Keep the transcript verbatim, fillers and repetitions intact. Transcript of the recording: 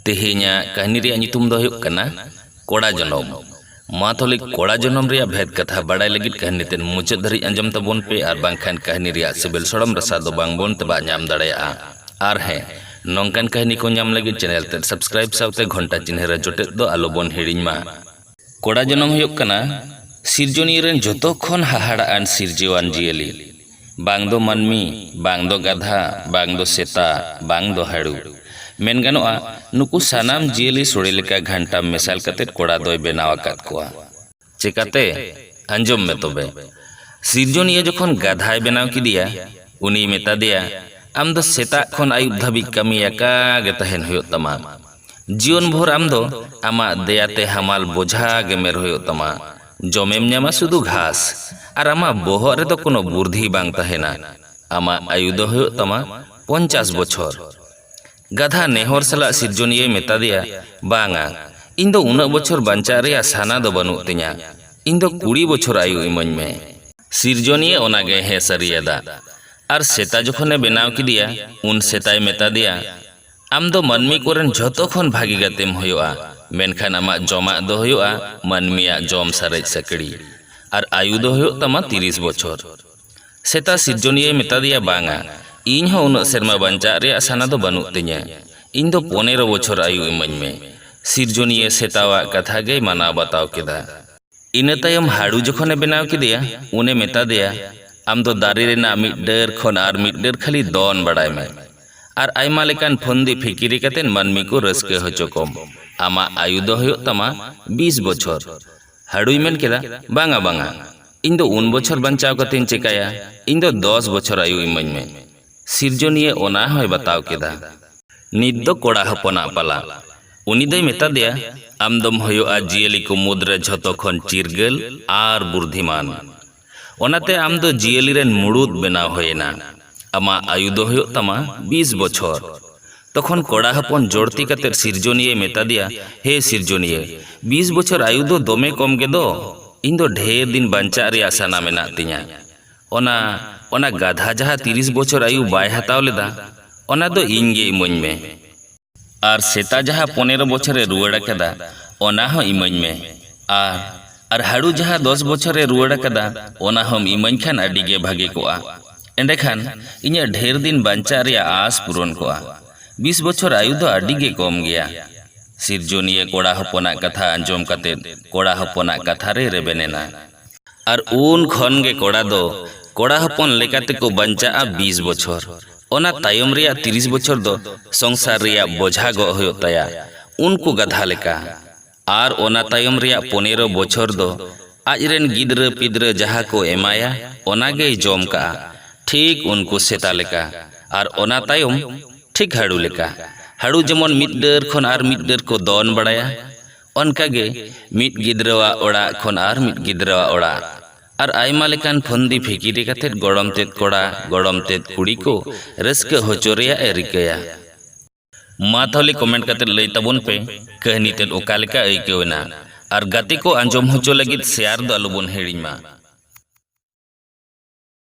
ᱛᱮᱦᱮᱧᱟᱜ ᱠᱟᱹᱦᱱᱤ ᱨᱮᱭᱟᱜ ᱧᱩᱛᱩᱢ ᱫᱚ ᱦᱩᱭᱩᱜ ᱠᱟᱱᱟ ᱠᱚᱲᱟ ᱡᱚᱱᱚᱢ᱾ ᱢᱟ ᱛᱚᱞᱮ ᱠᱚᱲᱟ ᱡᱚᱱᱚᱢ ᱨᱮᱭᱟᱜ ᱵᱷᱮᱫ ᱠᱟᱛᱷᱟ ᱵᱟᱲᱟᱭ ᱞᱟᱹᱜᱤᱫ ᱠᱟᱹᱦᱱᱤ ᱛᱮᱫ ᱢᱩᱪᱟᱹᱫ ᱫᱷᱟᱹᱨᱤᱡ ᱟᱸᱡᱚᱢ ᱛᱟᱵᱚᱱ ᱯᱮ, ᱟᱨ ᱵᱟᱝᱠᱷᱟᱱ ᱠᱟᱹᱦᱱᱤ ᱨᱮᱭᱟᱜ ᱥᱤᱵᱤᱞ ᱥᱚᱲᱚᱢ ᱨᱟᱥᱟ ᱫᱚ ᱵᱟᱝ ᱵᱚᱱ ᱛᱮᱵᱟᱜ ᱧᱟᱢ ᱫᱟᱲᱮᱭᱟᱜᱼᱟ᱾ ᱟᱨ ᱦᱮᱸ, ᱱᱚᱝᱠᱟᱱ ᱠᱟᱹᱦᱱᱤ ᱠᱚ ᱧᱟᱢ ᱞᱟᱹᱜᱤᱫ ᱪᱮᱱᱮᱞ ᱛᱮᱫ ᱥᱟᱵᱥᱠᱨᱟᱭᱤᱵ ᱥᱟᱶᱛᱮ ᱜᱷᱚᱱᱴᱟ ᱪᱤᱱᱦᱟᱹ ᱨᱮ ᱡᱚᱴᱮᱫ ᱫᱚ ᱟᱞᱚ ᱵᱚᱱ ᱦᱤᱲᱤᱧ ᱢᱟ᱾ ᱠᱚᱲᱟ ᱡᱚᱱᱚᱢ ᱦᱩᱭᱩᱜ ᱠᱟᱱᱟ ᱥᱤᱨᱡᱚᱱᱤᱭᱟᱹ ᱨᱮᱱ ᱡᱚᱛᱚ ᱠᱷᱚᱱ ᱦᱟᱦᱟᱲᱟᱜ ᱟᱱ ᱥᱤᱨᱡᱟᱹᱣᱟᱱ ᱡᱤᱭᱟᱹᱞᱤ᱾ ᱵᱟᱝ ᱫᱚ ᱢᱟᱹᱱᱢᱤ, ᱵᱟᱝ ᱫᱚ ᱜᱟᱫᱷᱟ, ᱵᱟᱝ ᱫᱚ ᱥᱮᱛᱟ, ᱵᱟᱝ ᱫᱚ ᱦᱟᱹᱲᱩ᱾ ᱢᱮᱱ ᱜᱟᱱᱚᱜᱼᱟ, ᱱᱩᱠᱩ ᱥᱟᱱᱟᱢ ᱡᱤᱭᱟᱹᱞᱤ ᱥᱳᱲᱮ ᱞᱮᱠᱟ ᱜᱷᱟᱱᱴᱟᱢ ᱢᱮᱥᱟᱞ ᱠᱟᱛᱮ ᱠᱚᱲᱟ ᱫᱚᱭ ᱵᱮᱱᱟᱣ ᱟᱠᱟᱫ ᱠᱚᱣᱟ᱾ ᱪᱮᱠᱟᱛᱮ? ᱟᱸᱡᱚᱢ ᱢᱮ ᱛᱚᱵᱮ᱾ ᱥᱤᱨᱡᱚᱱᱤᱭᱟᱹ ᱡᱚᱠᱷᱚᱱ ᱜᱟᱫᱷᱟᱭ ᱵᱮᱱᱟᱣ ᱠᱮᱫᱮᱭᱟ, ᱩᱱᱤᱭ ᱢᱮᱛᱟ ᱫᱮᱭᱟ, "ᱟᱢ ᱫᱚ ᱥᱮᱛᱟᱜ ᱠᱷᱚᱱ ᱟᱹᱭᱩᱵ ᱫᱷᱟᱹᱵᱤᱡ ᱠᱟᱹᱢᱤ ᱟᱠᱟ ᱜᱮ ᱛᱟᱦᱮᱱ ᱦᱩᱭᱩᱜ ᱛᱟᱢᱟ᱾ ᱡᱤᱭᱚᱱ ᱵᱷᱳᱨ ᱟᱢ ᱫᱚ ᱟᱢᱟᱜ ᱫᱮᱭᱟᱛᱮ ᱦᱟᱢᱟᱞ ᱵᱚᱡᱷᱟ ᱜᱮᱢᱮᱨ ᱦᱩᱭᱩᱜ ᱛᱟᱢᱟ᱾ ᱡᱚᱢᱮᱢ ᱧᱟᱢᱟ ᱥᱩᱫᱷᱩ ᱜᱷᱟᱥ, ᱟᱨ ᱟᱢᱟᱜ ᱵᱚᱦᱚᱜ ᱨᱮᱫᱚ ᱠᱳᱱᱳ ᱵᱩᱨᱫᱷᱤ ᱵᱟᱝ ᱛᱟᱦᱮᱱᱟ᱾ ᱟᱢᱟᱜ ᱟᱭᱩ ᱫᱚ ᱦᱩᱭᱩᱜ ᱛᱟᱢᱟ ᱯᱚᱧᱪᱟᱥ ᱵᱚᱪᱷᱚᱨ᱾" ᱜᱟᱫᱷᱟ ᱱᱮᱦᱚᱨ ᱥᱟᱞᱟᱜ ᱥᱤᱨᱡᱚᱱᱤᱭᱟᱹᱭ ᱢᱮᱛᱟ ᱫᱮᱭᱟ, "ᱵᱟᱝᱟ, ᱤᱧ ᱫᱚ ᱩᱱᱟᱹᱜ ᱵᱚᱪᱷᱚᱨ ᱵᱟᱧᱪᱟᱜ ᱨᱮᱭᱟᱜ ᱥᱟᱱᱟ ᱫᱚ ᱵᱟᱹᱱᱩᱜ ᱛᱤᱧᱟ᱾ ᱤᱧ ᱫᱚ ᱠᱩᱲᱤ ᱵᱚᱪᱷᱚᱨ ᱟᱭᱩ ᱤᱢᱟᱹᱧ ᱢᱮ᱾" ᱥᱤᱨᱡᱚᱱᱤᱭᱟᱹ ᱚᱱᱟ ᱜᱮ ᱦᱮᱸ ᱥᱟᱹᱨᱤᱭᱟᱫᱟ᱾ ᱟᱨ ᱥᱮᱛᱟ ᱡᱚᱠᱷᱚᱱᱮ ᱵᱮᱱᱟᱣ ᱠᱮᱫᱮᱭᱟ, ᱩᱱ ᱥᱮᱛᱟᱭ ᱢᱮᱛᱟ ᱫᱮᱭᱟ, "ᱟᱢ ᱫᱚ ᱢᱟᱹᱱᱢᱤ ᱠᱚᱨᱮᱱ ᱡᱷᱚᱛᱚ ᱠᱷᱚᱱ ᱵᱷᱟᱜᱮ ᱜᱟᱛᱮᱢ ᱦᱩᱭᱩᱜᱼᱟ, ᱢᱮᱱᱠᱷᱟᱱ ᱟᱢᱟᱜ ᱡᱚᱢᱟᱜ ᱫᱚ ᱦᱩᱭᱩᱜᱼᱟ ᱢᱟᱹᱱᱢᱤᱭᱟᱜ ᱡᱚᱢ ᱥᱟᱨᱮᱡ ᱥᱟᱹᱠᱲᱤ, ᱟᱨ ᱟᱭᱩ ᱫᱚ ᱦᱩᱭᱩᱜ ᱛᱟᱢᱟ ᱛᱤᱨᱤᱥ ᱵᱚᱪᱷᱚᱨ᱾" ᱥᱮᱛᱟ ᱥᱤᱨᱡᱚᱱᱤᱭᱟᱹᱭ ᱢᱮᱛᱟ ᱫᱮᱭᱟ, "ᱵᱟᱝᱟ, ᱤᱧ ᱦᱚᱸ ᱩᱱᱟᱹᱜ ᱥᱮᱨᱢᱟ ᱵᱟᱧᱪᱟᱜ ᱨᱮᱭᱟᱜ ᱥᱟᱱᱟ ᱫᱚ ᱵᱟᱹᱱᱩᱜ ᱛᱤᱧᱟᱹ᱾ ᱤᱧ ᱫᱚ ᱯᱚᱱᱮᱨᱚ ᱵᱚᱪᱷᱚᱨ ᱟᱭᱩ ᱤᱢᱟᱹᱧ ᱢᱮ᱾" ᱥᱤᱨᱡᱚᱱᱤᱭᱟᱹ ᱥᱮᱛᱟᱣᱟᱜ ᱠᱟᱛᱷᱟ ᱜᱮᱭ ᱢᱟᱱᱟᱣ ᱵᱟᱛᱟᱣ ᱠᱮᱫᱟ᱾ ᱤᱱᱟᱹ ᱛᱟᱭᱚᱢ ᱦᱟᱹᱲᱩ ᱡᱚᱠᱷᱚᱱᱮ ᱵᱮᱱᱟᱣ ᱠᱮᱫᱮᱭᱟ, ᱩᱱᱮ ᱢᱮᱛᱟ ᱫᱮᱭᱟ, "ᱟᱢ ᱫᱚ ᱫᱟᱨᱮ ᱨᱮᱱᱟᱜ ᱢᱤᱫ ᱰᱟᱹᱨ ᱠᱷᱚᱱ ᱟᱨ ᱢᱤᱫ ᱰᱟᱹᱨ ᱠᱷᱟᱹᱞᱤ ᱫᱚᱱ ᱵᱟᱲᱟᱭ ᱢᱮ, ᱟᱨ ᱟᱭᱢᱟ ᱞᱮᱠᱟᱱ ᱯᱷᱟᱹᱱᱫᱤ ᱯᱷᱤᱠᱤᱨᱤ ᱠᱟᱛᱮ ᱢᱟᱹᱱᱢᱤ ᱠᱚ ᱨᱟᱹᱥᱠᱟᱹ ᱦᱚᱪᱚ ᱠᱚᱢ᱾ ᱟᱢᱟᱜ ᱟᱭᱩ ᱫᱚ ᱦᱩᱭᱩᱜ ᱛᱟᱢᱟ ᱵᱤᱥ ᱵᱚᱪᱷᱚᱨ᱾" ᱦᱟᱹᱲᱩᱭ ᱢᱮᱱ ᱠᱮᱫᱟ, "ᱵᱟᱝᱟ, ᱵᱟᱝᱟ, ᱤᱧ ᱫᱚ ᱩᱱ ᱵᱚᱪᱷᱚᱨ ᱵᱟᱧᱪᱟᱣ ᱠᱟᱛᱮᱧ ᱪᱮᱠᱟᱭᱟ? ᱤᱧ ᱫᱚ ᱫᱚᱥ ᱵᱚᱪᱷᱚᱨ ᱟᱭᱩ ᱤᱢᱟᱹᱧ ᱢᱮ᱾" ᱥᱤᱨᱡᱚᱱᱤᱭᱟᱹ ᱚᱱᱟ ᱦᱚᱸᱭ ᱵᱟᱛᱟᱣ ᱠᱮᱫᱟ᱾ ᱱᱤᱛ ᱫᱚ ᱠᱚᱲᱟ ᱦᱚᱯᱚᱱᱟᱜ ᱯᱟᱞᱟ᱾ ᱩᱱᱤ ᱫᱚᱭ ᱢᱮᱛᱟ ᱫᱮᱭᱟ, "ᱟᱢ ᱫᱚᱢ ᱦᱩᱭᱩᱜᱼᱟ ᱡᱤᱭᱟᱹᱞᱤ ᱠᱚ ᱢᱩᱫᱽᱨᱮ ᱡᱷᱚᱛᱚ ᱠᱷᱚᱱ ᱪᱤᱨᱜᱟᱹᱞ ᱟᱨ ᱵᱩᱨᱫᱷᱤᱢᱟᱱ᱾ ᱚᱱᱟᱛᱮ ᱟᱢ ᱫᱚ ᱡᱤᱭᱟᱹᱞᱤ ᱨᱮᱱ ᱢᱩᱲᱩᱫ ᱵᱮᱱᱟᱣ ᱦᱩᱭᱮᱱᱟ᱾ ᱟᱢᱟᱜ ᱟᱭᱩ ᱫᱚ ᱦᱩᱭᱩᱜ ᱛᱟᱢᱟ ᱵᱤᱥ ᱵᱚᱪᱷᱚᱨ᱾" ᱛᱚᱠᱷᱚᱱ ᱠᱚᱲᱟ ᱦᱚᱯᱚᱱ ᱡᱚᱲᱛᱤ ᱠᱟᱛᱮ ᱥᱤᱨᱡᱚᱱᱤᱭᱟᱹᱭ ᱢᱮᱛᱟ ᱫᱮᱭᱟ, "ᱦᱮ ᱥᱤᱨᱡᱚᱱᱤᱭᱟᱹ, ᱵᱤᱥ ᱵᱚᱪᱷᱚᱨ ᱟᱭᱩ ᱫᱚ ᱫᱚᱢᱮ ᱠᱚᱢ ᱜᱮᱫᱚ᱾ ᱤᱧ ᱫᱚ ᱰᱷᱮᱨ ᱫᱤᱱ ᱵᱟᱧᱪᱟᱜ ᱨᱮᱭᱟᱜ ᱥᱟᱱᱟ ᱢᱮᱱᱟᱜ ᱛᱤᱧᱟ᱾ ᱚᱱᱟ, ᱚᱱᱟ ᱜᱟᱫᱷᱟ ᱡᱟᱦᱟᱸ ᱛᱤᱨᱤᱥ ᱵᱚᱪᱷᱚᱨ ᱟᱭᱩ ᱵᱟᱭ ᱦᱟᱛᱟᱣ ᱞᱮᱫᱟ, ᱚᱱᱟ ᱫᱚ ᱤᱧ ᱜᱮ ᱤᱢᱟᱹᱧ ᱢᱮ᱾" ᱟᱨ ᱥᱮᱛᱟ ᱡᱟᱦᱟᱸ ᱯᱚᱱᱮᱨᱚ ᱵᱚᱪᱷᱚᱨᱮ ᱨᱩᱣᱟᱹᱲ ᱟᱠᱟᱫᱟ, ᱚᱱᱟ ᱦᱚᱸ ᱤᱢᱟᱹᱧ ᱢᱮ᱾ ᱟᱨ, ᱟᱨ ᱦᱟᱹᱲᱩ ᱡᱟᱦᱟᱸ ᱫᱚᱥ ᱵᱚᱪᱷᱚᱨᱮ ᱨᱩᱣᱟᱹᱲ ᱟᱠᱟᱫᱟ, ᱚᱱᱟ ᱦᱚᱸᱢ ᱤᱢᱟᱹᱧ ᱠᱷᱟᱱ ᱟᱹᱰᱤ ᱜᱮ ᱵᱷᱟᱜᱮ ᱠᱚᱜᱼᱟ᱾ ᱮᱸᱰᱮᱠᱷᱟᱱ ᱤᱧᱟᱹᱜ ᱰᱷᱮᱨ ᱫᱤᱱ ᱵᱟᱧᱪᱟᱜ ᱨᱮᱭᱟᱜ ᱟᱸᱥ ᱯᱩᱨᱚᱱ ᱠᱚᱜᱼᱟ᱾ ᱵᱤᱥ ᱵᱚᱪᱷᱚᱨ ᱟᱭᱩ ᱫᱚ ᱟᱹᱰᱤ ᱜᱮ ᱠᱚᱢ ᱜᱮᱭᱟ᱾ ᱥᱤᱨᱡᱚᱱᱤᱭᱟᱹ ᱠᱚᱲᱟ ᱦᱚᱯᱚᱱᱟᱜ ᱠᱟᱛᱷᱟ ᱟᱸᱡᱚᱢ ᱠᱟᱛᱮ ᱠᱚᱲᱟ ᱦᱚᱯᱚᱱᱟᱜ ᱠᱟᱛᱷᱟ ᱨᱮ ᱨᱮᱵᱮᱱ ᱮᱱᱟ᱾ ᱟᱨ ᱩᱱ ᱠᱷᱚᱱ ᱜᱮ ᱠᱚᱲᱟ ᱫᱚ ᱠᱚᱲᱟ ᱦᱚᱯᱚᱱ ᱞᱮᱠᱟ ᱛᱮᱠᱚ ᱵᱟᱧᱪᱟᱜᱼᱟ ᱵᱤᱥ ᱵᱚᱪᱷᱚᱨ᱾ ᱚᱱᱟ ᱛᱟᱭᱚᱢ ᱨᱮᱭᱟᱜ ᱛᱤᱨᱤᱥ ᱵᱚᱪᱷᱚᱨ ᱫᱚ ᱥᱚᱝᱥᱟᱨ ᱨᱮᱭᱟᱜ ᱵᱚᱡᱷᱟ ᱜᱚᱜ ᱦᱩᱭᱩᱜ ᱛᱟᱭᱟ, ᱩᱱᱠᱩ ᱜᱟᱫᱷᱟ ᱞᱮᱠᱟ᱾ ᱟᱨ ᱚᱱᱟ ᱛᱟᱭᱚᱢ ᱨᱮᱭᱟᱜ ᱯᱚᱱᱮᱨᱚ ᱵᱚᱪᱷᱚᱨ ᱫᱚ ᱟᱡ ᱨᱮᱱ ᱜᱤᱫᱽᱨᱟᱹ ᱯᱤᱫᱽᱨᱟᱹ ᱡᱟᱦᱟᱸ ᱠᱚ ᱮᱢᱟᱭᱟ, ᱚᱱᱟ ᱜᱮᱭ ᱡᱚᱢ ᱠᱟᱜᱼᱟ, ᱴᱷᱤᱠ ᱩᱱᱠᱩ ᱥᱮᱛᱟ ᱞᱮᱠᱟ᱾ ᱟᱨ ᱚᱱᱟ ᱛᱟᱭᱚᱢ ᱴᱷᱤᱠ ᱦᱟᱹᱲᱩ ᱞᱮᱠᱟ᱾ ᱦᱟᱹᱲᱩ ᱡᱮᱢᱚᱱ ᱢᱤᱫ ᱰᱟᱹᱨ ᱠᱷᱚᱱ ᱟᱨ ᱢᱤᱫ ᱰᱟᱹᱨ ᱠᱚ ᱫᱚᱱ ᱵᱟᱲᱟᱭᱟ, ᱚᱱᱠᱟ ᱜᱮ ᱢᱤᱫ ᱜᱤᱫᱽᱨᱟᱹᱣᱟᱜ ᱚᱲᱟᱜ ᱠᱷᱚᱱ ᱟᱨ ᱢᱤᱫ ᱜᱤᱫᱽᱨᱟᱹᱣᱟᱜ ᱚᱲᱟᱜ᱾ ᱟᱨ ᱟᱭᱢᱟ ᱞᱮᱠᱟᱱ ᱯᱷᱟᱹᱱᱫᱤ ᱯᱷᱤᱠᱤᱨᱤ ᱠᱟᱛᱮᱫ ᱜᱚᱲᱚᱢ ᱛᱮᱫ ᱠᱚᱲᱟ, ᱜᱚᱲᱚᱢ ᱛᱮᱫ ᱠᱩᱲᱤ ᱠᱚ ᱨᱟᱹᱥᱠᱟᱹ ᱦᱚᱪᱚ ᱨᱮᱭᱟᱜ ᱮ ᱨᱤᱠᱟᱹᱭᱟ᱾ ᱢᱟ ᱛᱟᱦᱚᱞᱮ comment ᱠᱟᱛᱮᱫ ᱞᱟᱹᱭ ᱛᱟᱵᱚᱱ ᱯᱮ, ᱠᱟᱹᱦᱱᱤ ᱛᱮᱫ ᱚᱠᱟ ᱞᱮᱠᱟ ᱟᱹᱭᱠᱟᱹᱣ ᱮᱱᱟ? ᱟᱨ ᱜᱟᱛᱮ ᱠᱚ ᱟᱸᱡᱚᱢ ᱦᱚᱪᱚ ᱞᱟᱹᱜᱤᱫ share ᱫᱚ ᱟᱞᱚᱵᱚᱱ ᱦᱤᱲᱤᱧ ᱢᱟ᱾